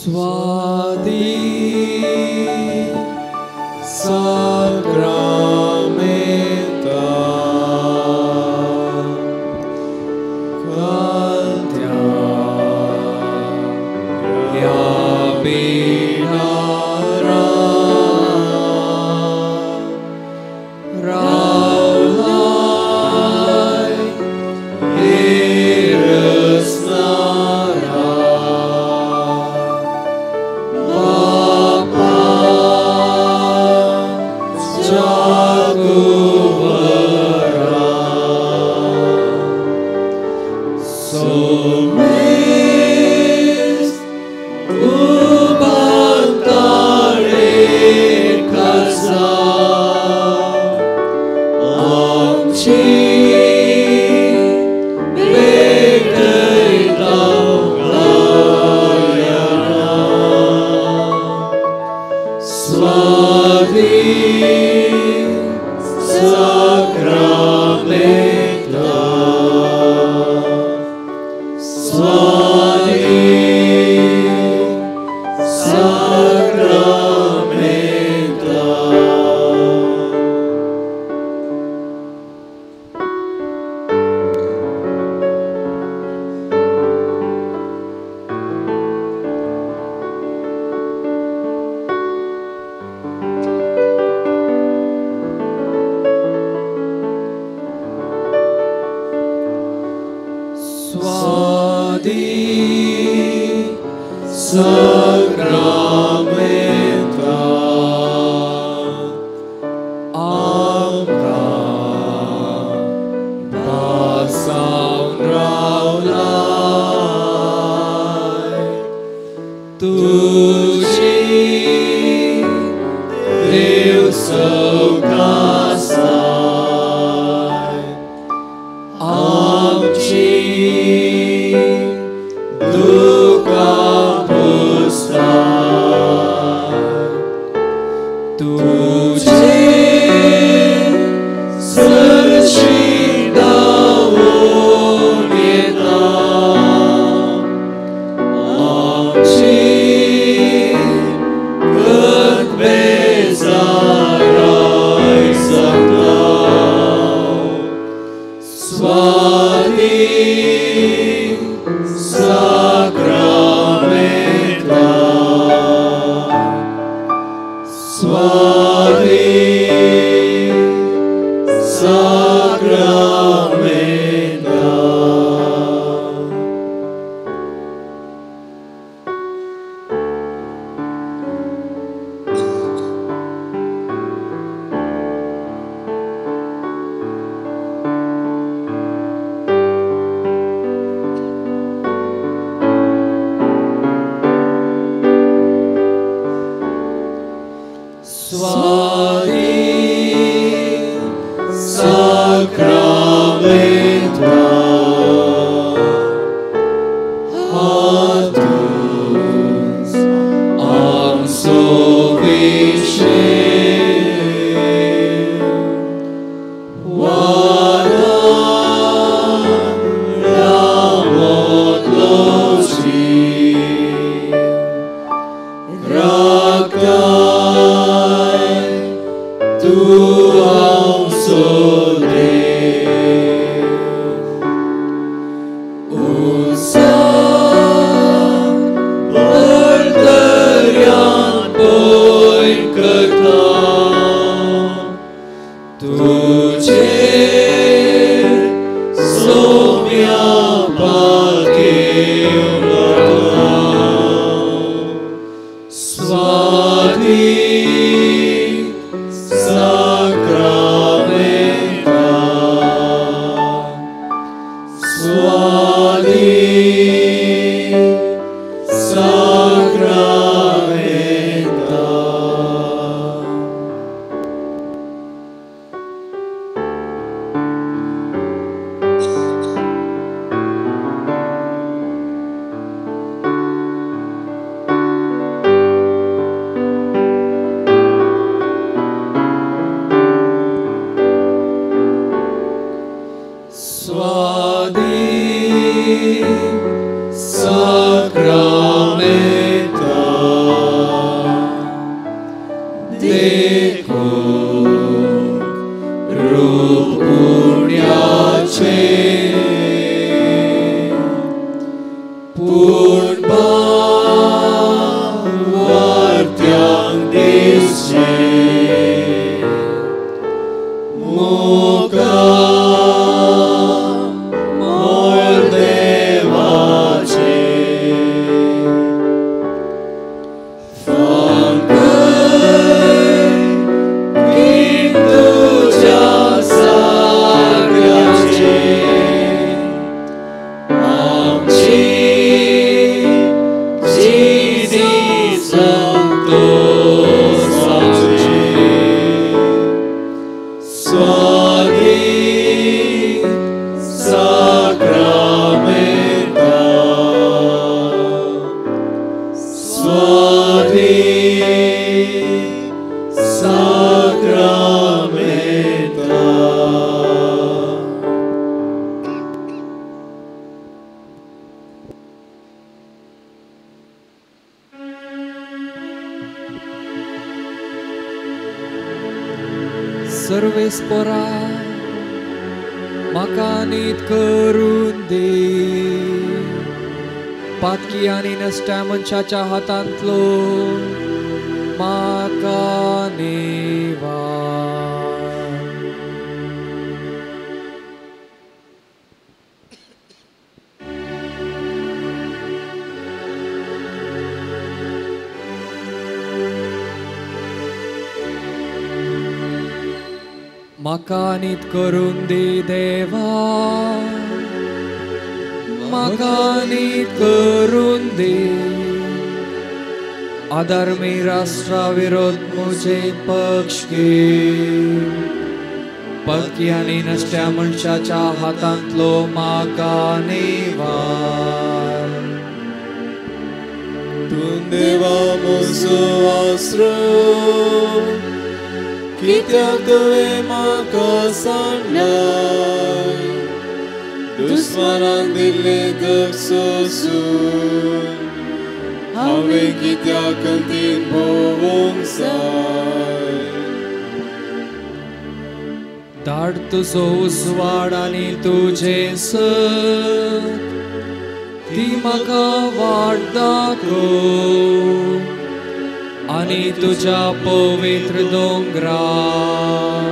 Swadi Sacramenta Kaltya Ya Binara Raulai Irasnara Jaguvara Somis Ubantare Kasa Amchi Bedaita Gayana Swadi Sacramenta Swadi Sacramenta. Swadi Sacramenta Amka Basaun Raulai Tuji Deus Sokasai Amchi Dukkha Pustai Tujhe Sarshi Davon Yeta Amchi Kat Bezarai Sakta Swadi Sacramenta Swadi Sacramenta. Swadi Sacramenta Hatus Amsovishe Wada Ramot Loshi Rakai Tu Amsode Unsa Bordaryan Boy Karta Tujhe Somya Pake Ulata Swadi Sacramenta Swadi Sacramenta. Swadi Sacramenta. सर्वेस्परा म्हाका नीत करून दी. पातकी आनी नश्ट्या मनशाच्या हातांतलो म्हाका निवार. म्हाका नीत करून दी देवा, म्हाका नीत करून दी. अधर्मी राष्ट्रा विरोध म्हजे पक्ष घे. पक्की आनी नश्ट्या मनशाच्या हातांतलो म्हाका निवार. तूं देवा म्हजो आसरो, कित्याक तुवें म्हाका सांडलाय? दुस्मानान दिल्लें दक सोसून हांवें कित्याक खंतीन भोवूंक जाय? धाड तुजो उजवाड आनी तुजें सत, ती म्हाका वाट दाखोव. आनी तुज्या पवित्र दोंगरार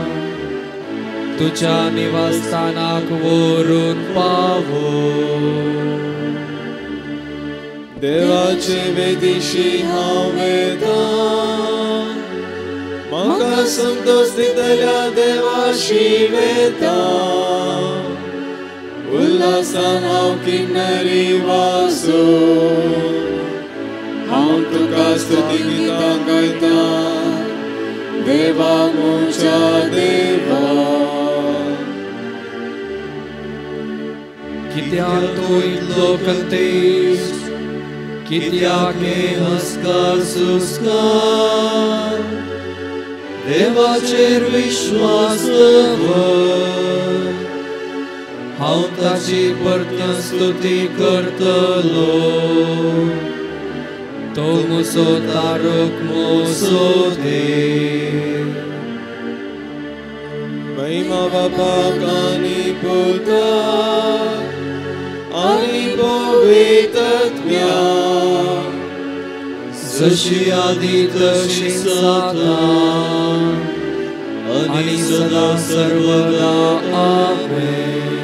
तुज्या निवासस्थानाक व्हरून पावो. देवाचे वेदीशी हांव वेतां, म्हाका संतोष दितल्या देवाशी वेतां. उल्हासान हांव किन्नरी वाजोवन हांव तुका स्तुती गितां गायतां, देवा म्हज्या देवा. कित्याक तूं इतलो कलतेस, कित्याक हे हस्कार सुस्कार? देवाचेर विश्वास दवर, हांव ताची परत्यान स्तुती करतलो. तो म्हजो तारक म्हजो देव. महिमा बापाक आनी पुताक आनी पवित्र आत्म्याक, जशी आदी तशी आतां आनी सदां सर्वदा. आमेन.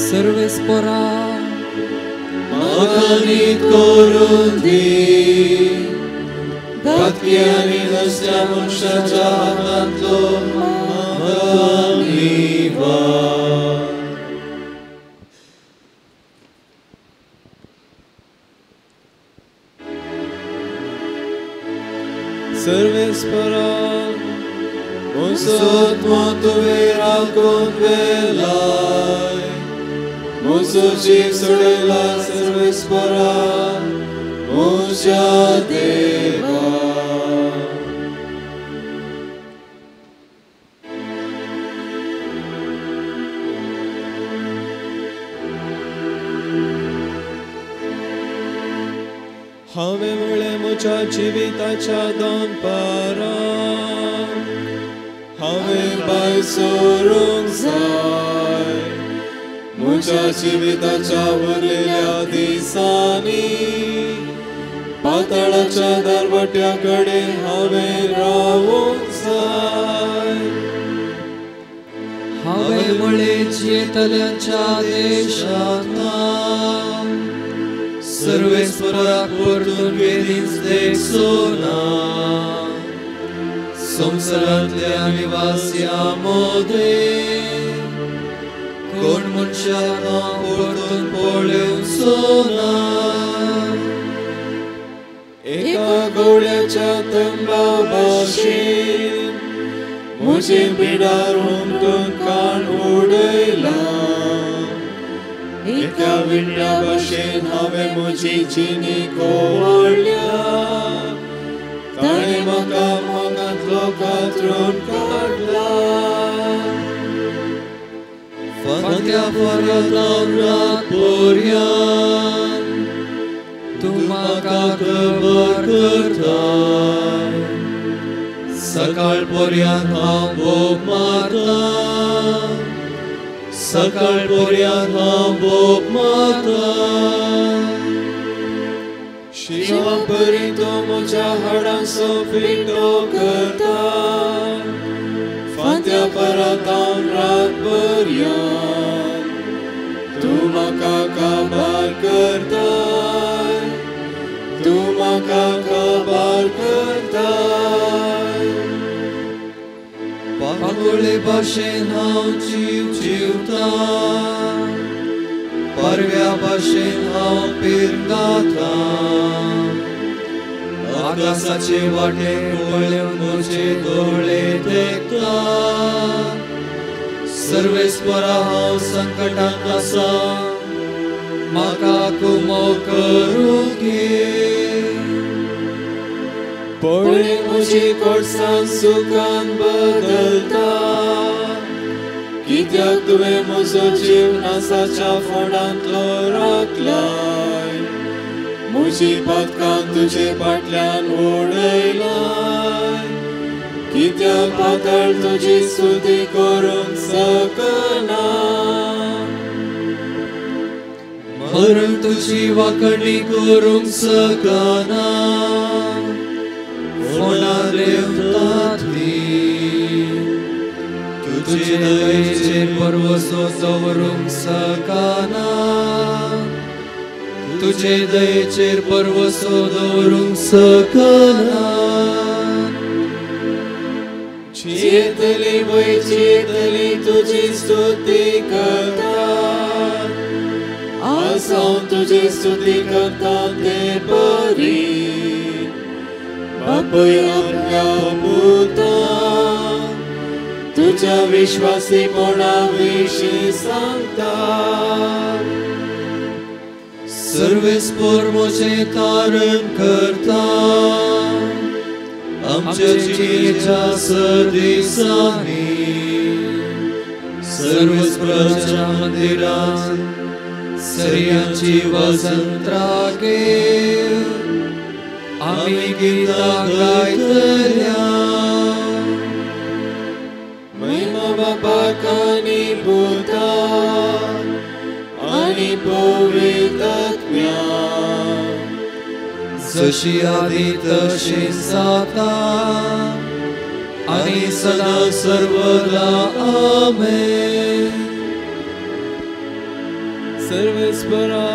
सर्वेस्परा म्हाका नीत करून दी. घातकी आनी नश्ट्या मनशाच्या हातांतलो म्हाका निवार. सर्वेस्परा म्हजो आत्मो तुवें राखून व्हेलाय, म्हजो जीव सोडयला सर्वेस्परा म्हज्या देवा. हांवें म्हळें म्हज्या जिविताच्या दनपारां हांवें भायर सरूंक जाय. म्हज्या जिविताच्या उरलेल्या दिसांनी पातळाच्या दरवट्या कडेन हांवें रावूंक जाय. हांवें म्हळें जियेतल्यांच्या देशांत सर्वेस्पराक परतून केदींच देखचो ना. संवसारांतल्या निवास्यां मदें कोण मनशाक हांव परतून पळोवचो ना. एका घोड्याच्या तंबा भाशेन म्हजें बिडार हुमटून काण उडयलां. एका विण्या भाशेन हांवें म्हजी जिणी कोवाळ्ळ्या. ताणें म्हाका मोगांतलो कातरून काडला. फांत्या फारात रात पर्यान तूं म्हाका खबर करताय. सकाळ पर्यंत हांव बोब मारता, सकाळ पर्यंत हांव बोब मारता. शिवा परी तूं म्हज्या हाडांचो पिंडो करता, फांत्या परत हांव रात पर्यंत तूं म्हाका काबार करताय, तूं म्हाका काबार करताय. पाकोळे भाशेन हांव जीव जिवता, परव्या भाशेन हांव पिरंगाता. आकाशाचे वाटे पळोवन म्हजे दोळे तेंकता. सर्वेस्परा हांव संकटांत आसा, म्हाका कुमो करूंक घे. पळय म्हजी कोडसाण सुखान बदलता, कित्याक तुवें म्हजो जीव नासाच्या फोंडांतलो राखलाय, म्हजी पातकां तुजे फाटल्यान उडयलाय. कित्याक पातळ तुजी स्तुती करूंक शकना, मरण तुजी वाकणी करूंक शकना. फोंडा देंवता ती तुजे दयेचेर भरवसो दवरूंक शकना, तुजे दयेचेर भरवसो दवरूंक शकना. जियेतली वय जियेतली तुजी स्तुती करता, आज हांव तुजी स्तुती करता ते परी. बापय आपल्या पुता तुज्या विश्वासीपणा विशीं सांगता. सर्वेस्पर म्हजें तारण करता, आमच्या जिणेच्या सदिसांनी. सर्वेस्पराच्या मंदिरांत सरयांची वसंत्रा घेवन आमी गितां गायतल्या. महिमा बापाक आनी पुताक आनी पवित्र आत्म्याक, जशी आदी तशी जाता आनी सदां सर्वदा. आमेन. सर्वेस्परा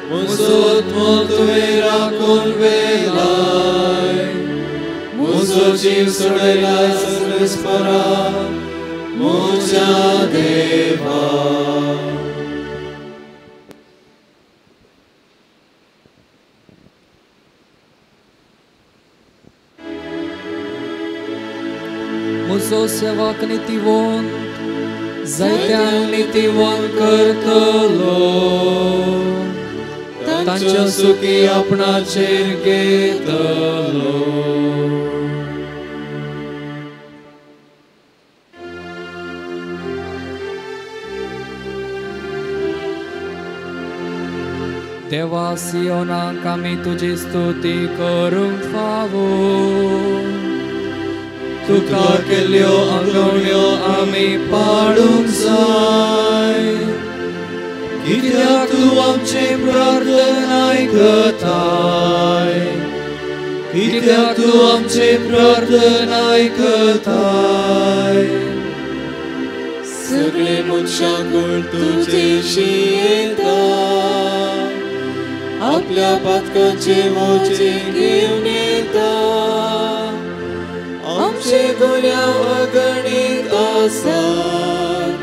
म्हजो आत्मो तुवें राखून व्हेलाय, म्हजो जीव सोडयलाय सर्वेस्परा म्हज्या देवा. म्हजो सेवक नितीवंत जायत्यांक नितीवंत करतलो, तांच्यो सुखी आपणाचेर घेतलो. देवा सियोनाक आमी तुजी स्तुती करूंक फावो, तुका केल्ल्यो आंगवण्यो आमी पाळूंक जाय. कित्याक तूं आमची प्रार्थना आयकताय, कित्याक तूं आमची प्रार्थना आयकताय. सगळे मनशाकूळ तुजेशी येता, आपल्या पातकाचे वजें घेवन येता. आमचे गुन्यांव अगणीत आसात,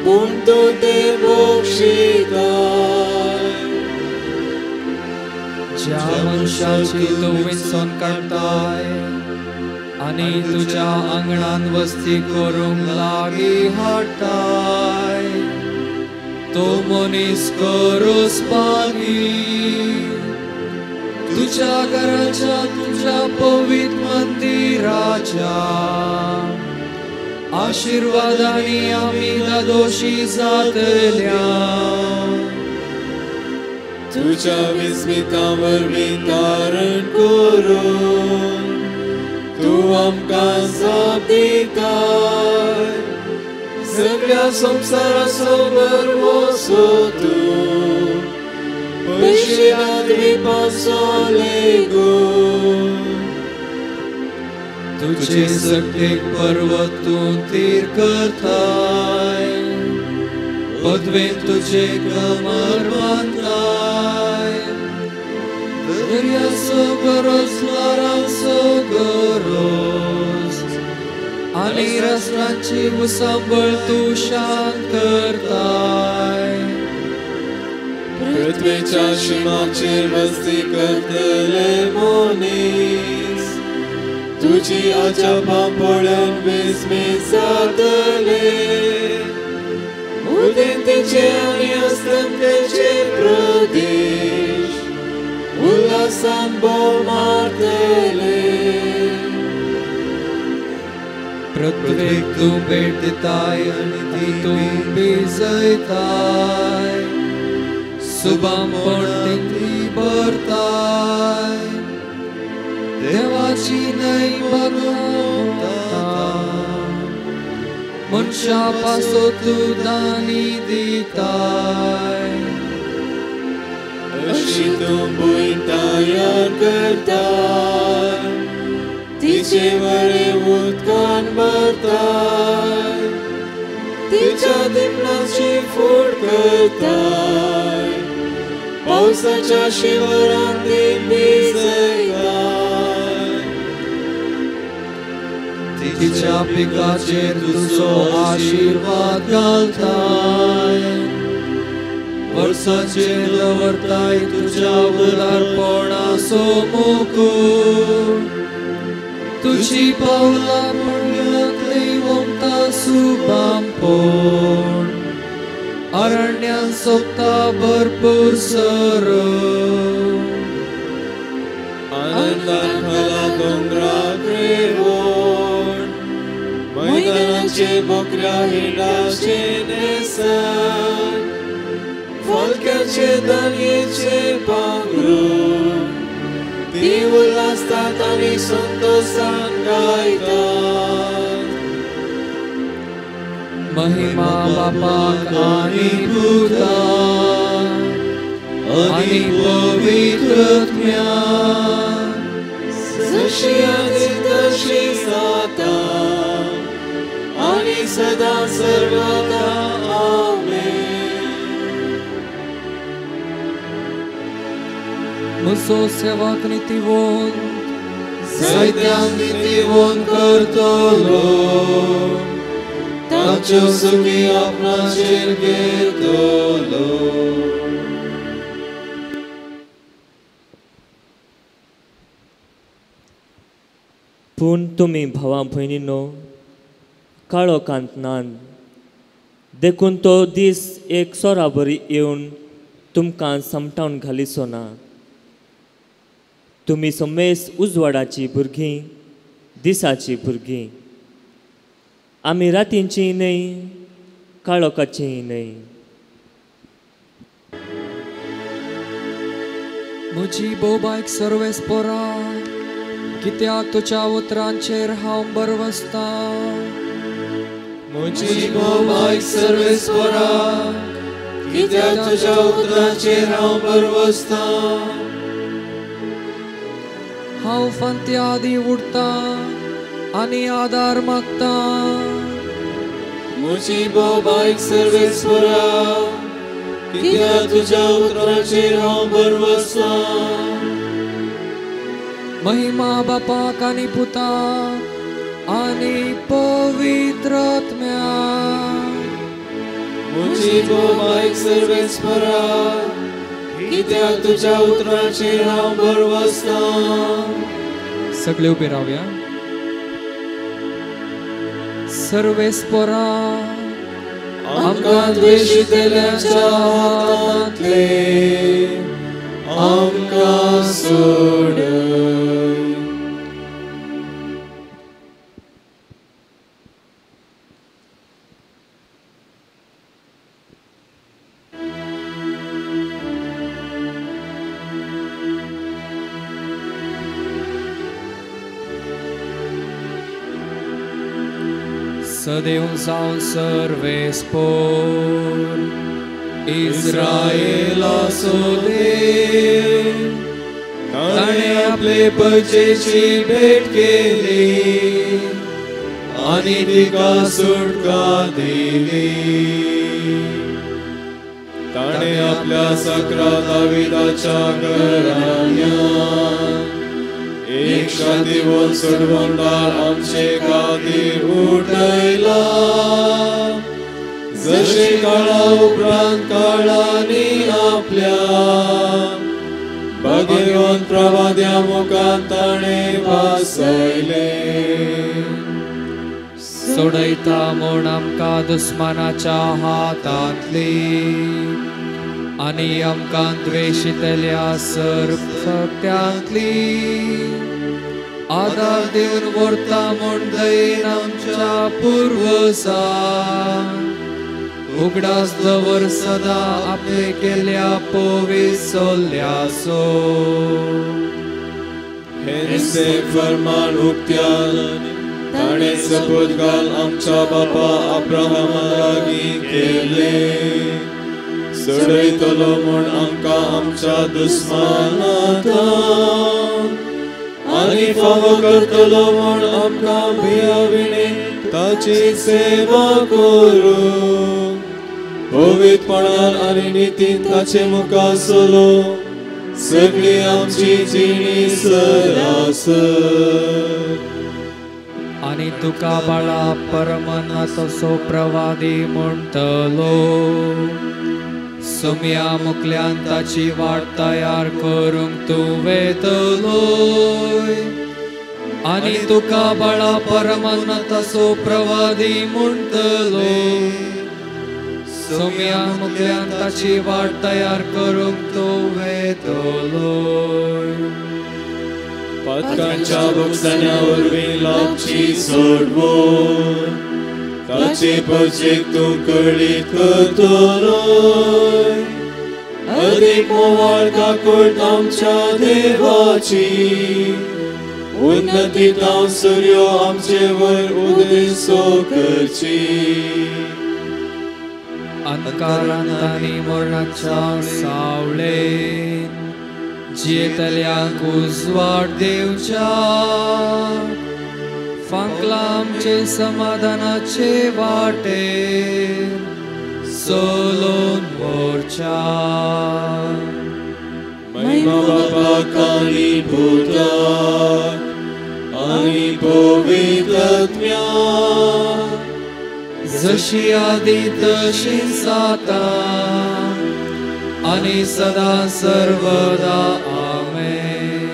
पूण तूं ते बक्षिताय. ज्या मनशाची तूं विंचून काडटाय आनी तुज्या आंगणान वस्ती करूंक लागीं हाडटाय, तो मनीस करूस बागी. तुज्या घराच्या तुज्या पवित्र मंदिराच्या आशिर्वादांनी आमी धादोशी जातल्या. तुज्या विस्मिता वरवीं तारण करून तूं तूं आमकां जाप दिताय सगळ्या संवसाराचो भरवंसो तूं पयशिल्ल्या द्वीपाचो लेगून तुझे शक्तीक पर्वत तूं थीर करताय पदवेन तुझे कमर बांदताय दर्याचो गरज ल्हारांचो गरज आनी रस्त्यांची उसांबळ तूं शांत करताय पृथ्वेच्या शिमाचेर वस्ती करतले मनीस तुजी अजापां पळोवन विस्मीत जातले उदेंतेचे आनी अस्तंतेचे प्रदेश उल्हासान भोव मारतले पृथ्वेक तूं भेट दिताय आनी ती तूं भिजयताय सुबांपण ती भरताय देवाची न्हय बागवता मनशा पासो तूं दानी दिताय अशी तूं भूंय तयार करताय तिचे वरे उदकान भरताय तिच्या दिपणाची फूट करताय पावसाच्या शिवरान ती भिजयताय तिच्या पिकाचेर तुजो आशिर्वाद घालताय वर्साचेर दवरताय तुज्या उदारपणाचो मुकूट तुजी पावलां पडल्यांतली ओमता सुबांपण अरण्यान सोबता भरपूर सरव आनंदान खाला दोंगराक रेवण मैदानाचे बोकऱ्या हिंडाचे न्हेसण फलक्याचे दानयेचे पांगरूण ती उल्हासतात आनी संतोशान गायतात महिमा बापाक आनी पुताक आनी पवित्र आत्म्याक जशी आदी तशी जाता आनी सदां सर्वदा आमेन. म्हजो सेवक नितीवंत जायत्यांक नितीवंत करतलो तांच्यो सुखी आपणाचेर घेतलो. पूण तुमी भावा भयणीनो काळोखांत नान देखून तो दीस एक सोराबरी येवन तुमकां समटावन घालिचो ना. तुमी समेस उजवाडाची भुरगीं दिसाची भुरगीं. आमी रातींची न्हय काळोखाची न्हय. म्हजी बोबायक सर्वेस्पोरा कित्याक तुज्या उतरांचेर हांव बरवसतां. म्हजी बोबायक सर्वेस्पोरा कित्याक तुज्या उतरांचेर हांव बरवसतां. हांव फांत्या आदीं उठतां आनी आदार मागतां. म्हजी बोबायक सर्वेस्पोरा कित्याक तुज्या उतरांचेर हांव बरवसतां. महिमा बापाक आनी पुताक आनी पवित्र आत्म्याक. म्हजी बोबायक सर्वेस्पोरा कित्याक तुज्या उतरांचेर हांव बरवसतां. सगळे उबे रावया. सर्वेस्पोरा आमकां द्वेशितल्यांच्या हातांतले आमकां सोडय. सदैव जावन सर्वेस्पोर इस्रायेलाचो देव ताणें आपले परजेची भेट केली आनी तिका सुटका दिली. ताणें आपल्या सकरा दाविदाच्या घराण्यान एक शांतीवन सोडवणदार आमचे खातीर उठयला, जशें काळा उपरांत काळांनी आपल्या भगवंत प्रवाद्या मुखान ताणें भासयलें. सोडयता म्हूण आमकां दुस्मानाच्या हातांतली आनी आमकां द्वेशितल्या सर्पत्यांतली आदार दिवन व्हरता म्हूण दयेन आमच्या पुर्वजांक उगडास दवर सदां आपले केल्या पविसोल्याचो. हेंचे फर्मान उक्त्यान ताणें सपोत घाल आमच्या बापा अब्राहमा लागीं केलें, सोडयतलो म्हूण आमकां आमच्या दुस्मानांत आनी फावो करतलो म्हूण आमकां भियाविणे ताची सेवा करूं. पवित्रपणान आनी नितीन ताचे मुखार चलो सगळी आमची जिणी सरासर. आनी तुका बाळा परमनाथाचो प्रवादी म्हणटलो, सुम्या मुकल्यान ताची वाट तयार करूंक तूं वेतलोय. आनी तुका बाळा परमनाथाचो प्रवादी म्हणटलो, सुम्या मुकल्यान ताची वाट तयार करूंक तूं वेतलोय. पातकांच्या भोगसण्या वरवीं लाभची सोडवण ताचे परजेक तूं कळीत करतलोय. अदीक मोवाळ काकूट आमच्या देवाची उन्नती तावन सुर्यो आमचे वयर उदेसो करची. अंधकारांत आनी मरणाच्या सावळेन जियेतल्यांक उजवाड दिवच्या फांकला आमचे समाधानाचे वाटेर चलोवन व्हरच्या. महिमा बापाक आनी पुताक आनी पवित्र आत्म्याक, जशी आदी तशीच आतां आनी सदां सर्वदा. आमेन.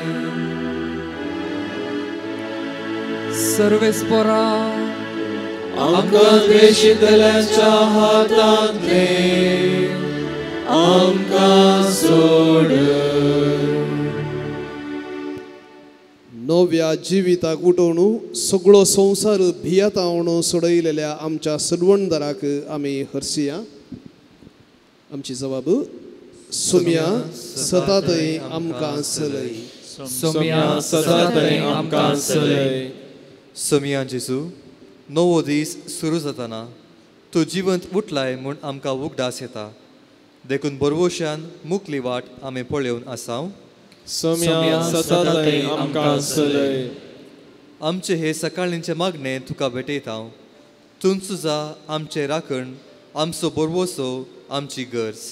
सर्वेस्पोरा आमकां द्वेशितल्यांच्या हातांतले आमकां सोडय. नव्या जिविताक उठोवन सगळो संवसार भियेतावन सोडयलेल्या आमच्या सडवणदाराक आमी हरसिया. आमची जबाब सुम्या सतातय आमकां चलय. सुम्या सतातय आमकां चलय. सुम्या जेजू, नवो दीस सुरू जाताना तूं जिवंत उठलाय म्हूण आमकां उगडास येता, देखून बरवशान मुकली वाट आमी पळोवन आसाव. सुम्या सतातय आमकां चलय. आमचे हे सकाळींचे मागणे तुका भेटयता. तूंच जा आमचे राखण, आमचो बरवसो, आमची गरज.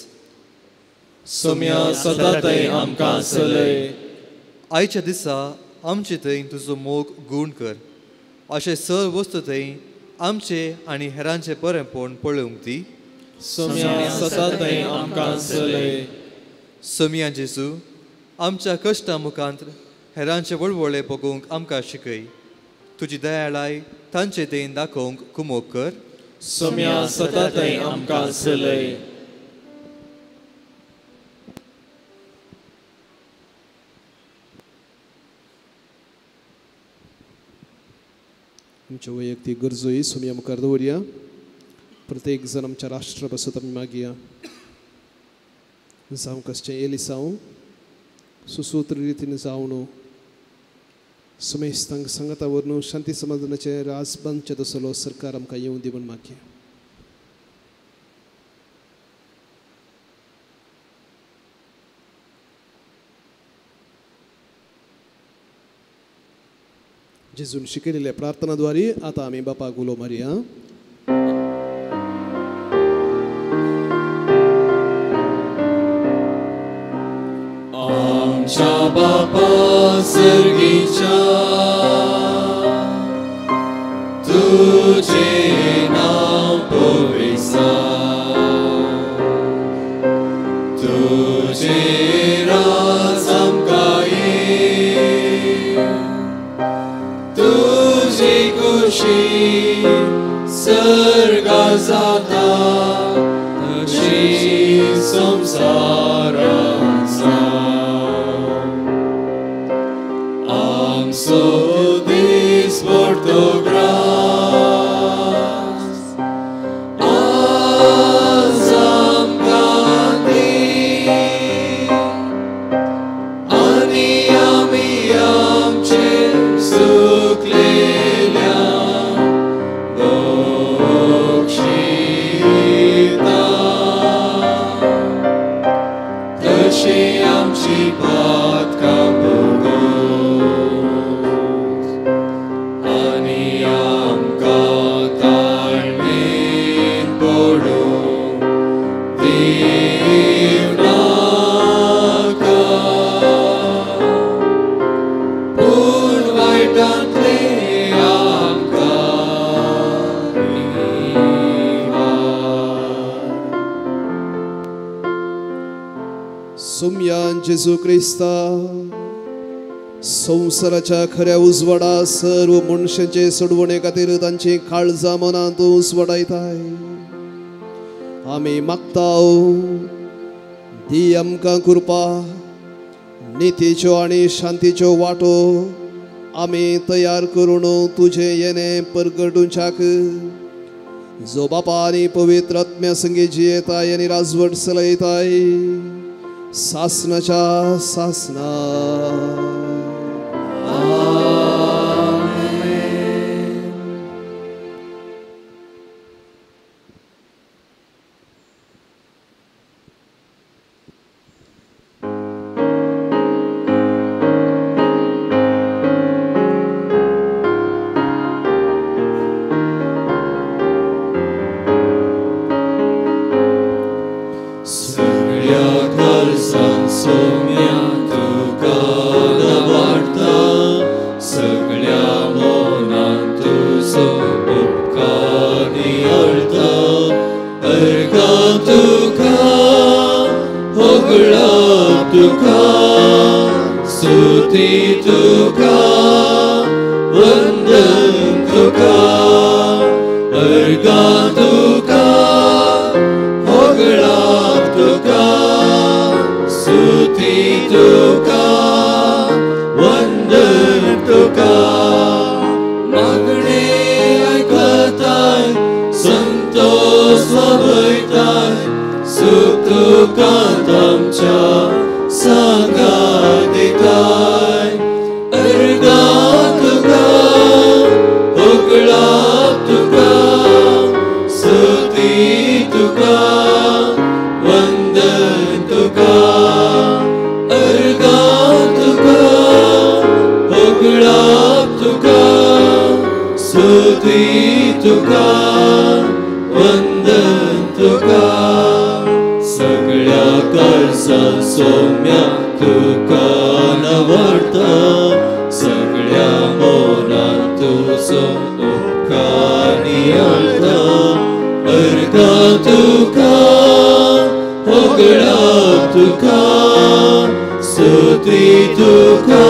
सुम्या सतातय आमकां चलय. आयच्या दिसा आमचे थंय तुजो मोग गूण कर, अशें सर वस्तू थंय आमचे आनी हेरांचें बरेंपण पळोवंक दी. सुम्या सतातय आमकां चलय. सुम्या जेजू, आमच्या कश्टां मुखांत हेरांचे वळवळे बगोवंक आमकां शिकय. तुजी दयाळाय तांचे थंय दाखोवंक कुमोक कर. सुम्या सतातय आमकां चलय. आमच्यो वैयक्तीक गरजोय सुम्या मुखार दवरया. प्रत्येक जण आमच्या राष्ट्रा पासत आमी मागया. जावं कसचें एलिसांव सुसूत्र रितीन जावन सुमेस्तांक सांगाता व्हरून शांती समाधानाचें राज बांदचें तसलो सरकार आमकां येवं दी म्हूण मागया. जेजून शिकयलेल्या प्रार्थनाद्वारे आता आमी बापाक उलो मारया. आमच्या बापा सर्गीच्या तुझे नाव पवित्र, तुझे राज आमकां ये, तुझी खुशी सर्गा जाता तशी संवसारांत जावं. आमचो दीस भरतो ग्रास आज आमकां दी, आनी आमी आमचे सुकलेल्या बक्षिता तशी आमची पातकां भोगोस आनी आमकां ताळमेन पडूंक दिवनाका, पूण वायटांतले आमकां निवार. सुमयान जेजू क्रिस्ता संवसाराच्या खऱ्या उजवाडा सर्व मनशांचे सोडवणे खातीर तांची काळजां मनांत उजवाडायताय. आमी मागताव दी आमकां कृपा, नितीच्यो आनी शांतीच्यो वाटो आमी तयार करून तुजें येणें परगटूच्याक, जो बापा आनी पवित्र आत्म्या संगी जियेताय आनी राजवट चलयताय सासनाच्या सासना. सगळ्या गरजां सोम्या तुका वाडटा, सगळ्या मनान तुजो उपकार नियाळटा. अर्गां तुका होगळप तुका, स्तुती तुका, वंदन तुका. अर्गां तुका होगळप तुका, स्तुती तुका, वंदन तुका. मागणे आयकताय, संतोष लाभयताय, सुख तुका आमच्या सांगात दिताय. अर्गां तुका होगळप तुका, स्तुती तुका, वंदन तुका. अर्गां तुका होगळप तुका, स्तुती तुका, वंदन तुका. सगळ्या गरजां सोम्या तुका नवडता, सगळ्या मनान तुजो उपकार नियाळटा. अर्गां तुका होगळप तुका, स्तुती तुका,